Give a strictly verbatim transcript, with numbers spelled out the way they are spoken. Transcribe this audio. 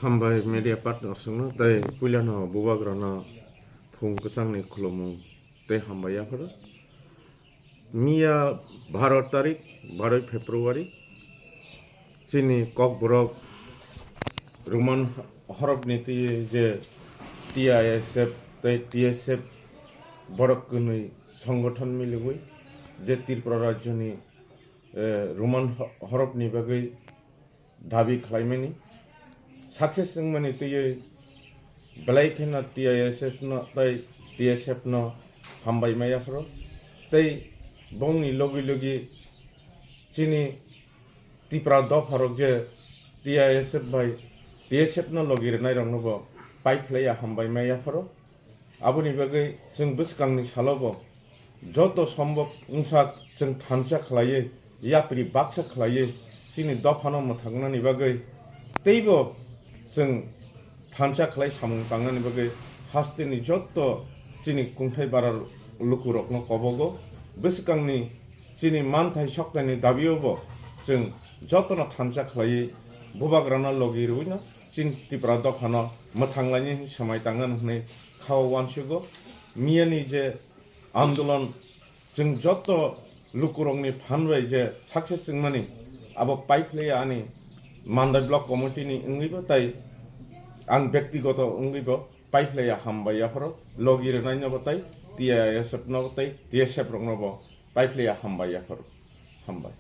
Hambai media partner songno tei puilano bubagrano phung kwchangni khulumung tei hambai yapharo. Miya baro tarik, baroi February, chini Kokborok Roman horokni twi je T I S F tei T S F borok kwnwi songothon miliwi je Tripura rajyoni, eh, Roman ho-, horokni bagwi dabi khlaimani. Success wngmani twiwi belai kheno T I S F no tei T S F no hambai maya phoro. Tei bongni logi logi chini Tipra dopharok je T I S F bai T S F no logi rwnai rokno bo pai phlaiya hambai maya phoro. Aboni bagwi chwng bwskangni salobo joto sombok wngsak chwng thansa khlaiwi, yapri baksa khlaiwi chini dophano mwthangnani bagwi teibo chwng thansa khlai samung tangnani bagwi hasteni joto chini kungthai bara lukurokno kobogo. Bwskangni chini manthai soktaini dabiobo chwng jotono thansa khlaiwi bubagrano logi rwino chini Tipra dophano mwthanglaini hinwi swmai tangnani hwnwi khao uansugo. Miyani je andolon chwng joto lukurokni phan bai je success wngmani abo paiphlaiya ani Mandai Block Committee ni wngwibo tei ang bektigoto wngwibo paiphlaiya hambai yaphoro logi rwnainobo tei T I S F nobo tei T S F roknobo paiphlaiya hambai yaphoro. Hambai.